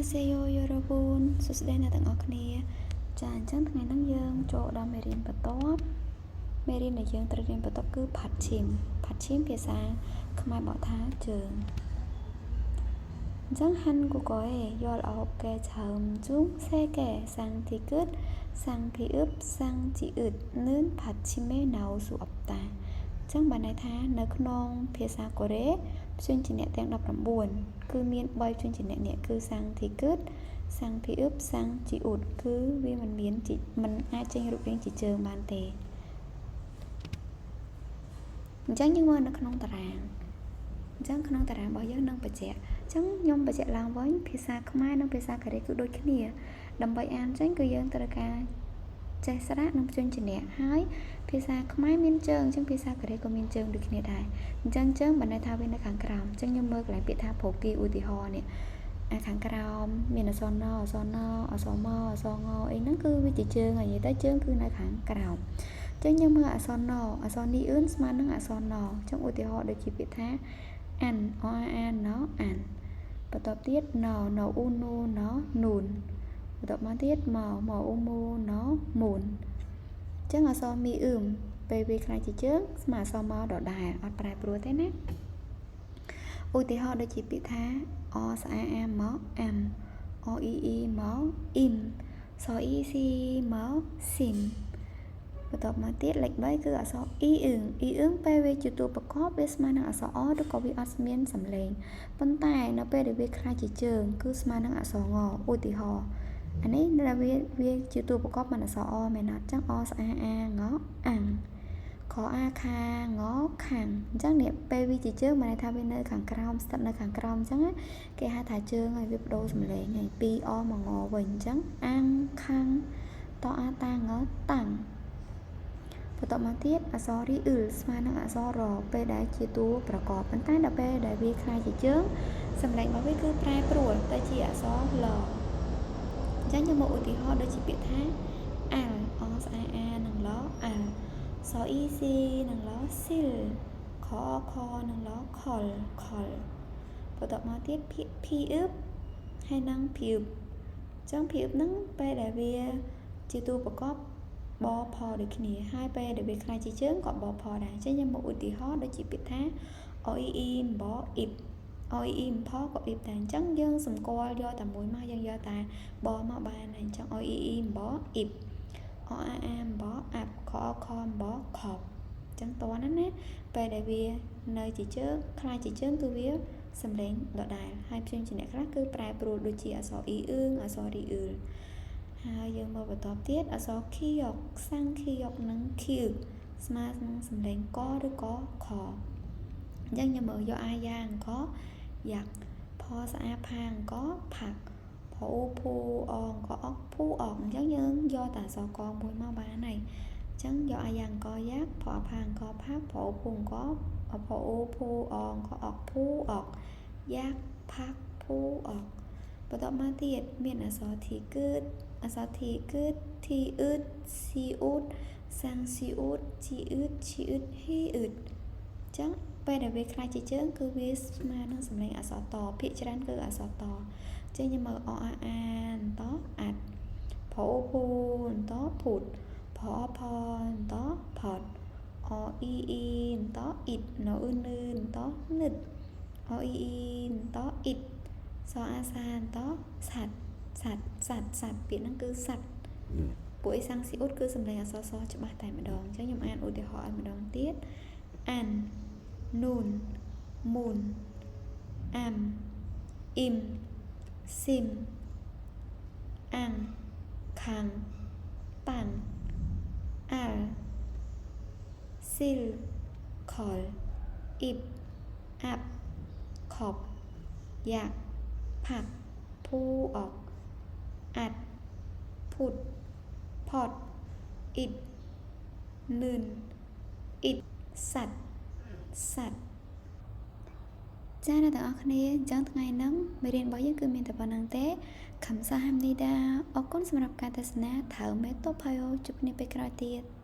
안녕하세요 여러분 សួស្តីអ្នកទាំងអស់គ្នាចាអញ្ចឹងថ្ងៃនេះយើងចូលដល់មេរៀនបន្ទាប់មេរៀនដែលយើងត្រូវរៀនបន្ទាប់គឺ 받침 받침 ភាសាខ្មែរបកថាជើងអញ្ចឹង 한국어에 19개 자음 중 3개 쌍디귿, 쌍비읍, 쌍지읒는 받침에 나올 수 없다. ចឹងបានន័យថានៅក្នុងភាសាកូរ៉េព្យញ្ជនៈទាំង19គឺមាន3ព្យញ្ជនៈនេះគឺ 쌍디귿, 쌍비읍, 쌍지읒 គឺវាមិនមានមិនអាចចេញរូបរាងជាជើងបានទេអញ្ចឹងយើងមើលនៅក្នុងតារាងអញ្ចឹងក្នុងតារាងរបស់យើងនឹងបញ្ជាក់អញ្ចឹងខ្ញុំបញ្ជាក់ឡើងវិញភាសាខ្មែរនិងភាសាកូរ៉េគឺដូចគ្នាដើម្បីអានចេញគឺយើងត្រូវការចេះស្រៈនិងព្យញ្ជនៈហើយភាសាខ្មែរមានជើងអញ្ចឹងភាសាកូរ៉េក៏មានជើងដូចគ្នាដែរអញ្ចឹងជើងបានន័យថាវានៅខាងក្រោមអញ្ចឹងខ្ញុំមើលកន្លែងពាក្យថា 보기 ឧទាហរណ៍នេះអាខាងក្រោមមានអក្សរណអក្សរណអក្សរមអក្សរងអីហ្នឹងគឺវាជាជើងហើយនិយាយទៅជើងគឺនៅខាងក្រោមអញ្ចឹងយើងមើលអក្សរណអក្សរនេះអឿនស្មើនឹងអក្សរណអញ្ចឹងឧទាហរណ៍ដូចជាពាក្យថាអានអអានណអានបន្ទាប់ទៀតណណអ៊ូនូណនូនបន្ទាប់មកទៀតមកមកអ៊ូមូណមូនអញ្ចឹងអក្សរមីអ៊ឹមពេលវាក្លាយជាជើងស្មើអក្សរមកដដែលអត់ប្រែប្រួលទេណាឧទាហរណ៍ដូចជាពាក្យថាអស្អាអាមកអាំអអ៊ីអ៊ីមកអ៊ីមសអ៊ីស៊ីមកស៊ីមបន្ទាប់មកទៀតលេខ3គឺអក្សរអ៊ីអ៊ឹងអ៊ីអ៊ឹងពេលវាជាតួប្រកបវាស្មើនឹងអក្សរអឬក៏វាអត់មានសំឡេងប៉ុន្តែនៅពេលដែលវាក្លាយជាជើងគឺស្មើនឹងអក្សរងឧទាហរណ៍អានេះដែលវាជាតួប្រកបមិនអក្សរអមែនអត់ចឹងអស្អាអាងអាំងខអាខាងខាងអញ្ចឹងនេះពេលវាជាជើងមានន័យថាវានៅខាងក្រោមស្ថិតនៅខាងក្រោមអញ្ចឹងគេហៅថាជើងហើយវាបដូរសំឡេងហើយពីអមកងវិញអញ្ចឹងអាំងខាងតអាតាងតាំងបន្ទាប់មកទៀតអក្សររីអ៊ឺលស្មើនឹងអក្សររពេលដែលជាតួប្រកបប៉ុន្តែដល់ពេលដែលវាក្លាយជាជើងសំឡេងរបស់វាគឺប្រែប្រួលទៅជាអក្សរលអញ្ចឹងយើងមកឧទាហរណ៍ដូចជាពាក្យថាអាល់អស្អាអានិងលអាល់សអ៊ីស៊ីនិងលស៊ីលខខនិងលខលខលបន្ទាប់មកទៀតពាក្យភីអ៊ឹបហើយនិងភីអ៊ឹបអញ្ចឹងភីអ៊ឹបហ្នឹងពេលដែលវាជាតួប្រកបបផដូចគ្នាហើយពេលដែលវាក្លាយជាជើងក៏បផដែរអញ្ចឹងយើងមកឧទាហរណ៍ដូចជាពាក្យថាអ៊ីអ៊ីបអ៊ីបអ៊ីអ៊ីផក៏អ៊ីបដែរអញ្ចឹងយើងសម្គាល់យកតែមួយមកយើងយកតែបមកបានហើយអញ្ចឹងអ៊ីអ៊ីបអ៊ីបអអាអាបអាប់ខខបខបអញ្ចឹងតណាណាពេលដែលវានៅជាជើងក្លាយជាជើងគឺវាសំឡេងដដែលហើយព្យញ្ជនៈខ្លះគឺប្រែប្រួលដូចជាអក្សរអ៊ីអ៊ឺងអក្សររីអ៊ឺលហើយយើងមកបន្តទៀតអក្សរខៀកសាំងខៀកនិងខៀកស្មើនឹងសំឡេងកឬក៏ខអញ្ចឹងយើងមើលយកអាយ៉ាងកយ៉ាក់ផស្អាផាងកផាក់ផូភូអងកអកភូអកអញ្ចឹងយើងយកតែអក្សរកមួយមកបានហើយអញ្ចឹងយកអាយ៉ាងកយ៉ាក់ផអផាងកផាក់ផូភូងកផូភូអងកអកភូអកយ៉ាក់ផាក់ភូអកបន្ទាប់មកទៀតមានអក្សរធីគឺតអក្សរធីគឺធីអ៊ឺតស៊ីអ៊ូតសាំងស៊ីអ៊ូតជីអ៊ឺតឈីអ៊ឺតហ៊ីអ៊ឺតអញ្ចឹងពេលដែលវាក្លាយជាជើងគឺវាស្មើនឹងសំឡេងអក្សរតភាគច្រើនគឺអក្សរតអញ្ចឹងយើងមើលអអាអានតអាត់ផូភូនតភូតផផនតផតអអ៊ីអ៊ីនតអ៊ីតណអ៊ឺនឺនតនឹតអអ៊ីអ៊ីនតអ៊ីតសអាសានតសัตសัตសัตសัตពាក្យហ្នឹងគឺសัตពួកអ៊ីសាំងស៊ីអ៊ុតគឺសំឡេងអក្សរសច្បាស់តែម្ដងអញ្ចឹងខ្ញុំអានឧទាហរណ៍ឲ្យម្ដងទៀតអាននូនមូនអាំអ៊ីមស៊ីមអាំងខាងតាំងអាល់ស៊ីលខលអ៊ីបអាប់ខបយ៉ាក់ផាក់ភូអកអាត់ភូតផតអ៊ីតនឿនអ៊ីតសัตសัตចាអ្នកទាំងអស់គ្នាអញ្ចឹងថ្ងៃហ្នឹងមេរៀនរបស់យើងគឺមានតែប៉ុណ្្នឹងទេ감사합니다 អរគុណសម្រាប់ការទស្សនា다음에 또 봐요ជួបគ្នាពេលក្រោយទៀត។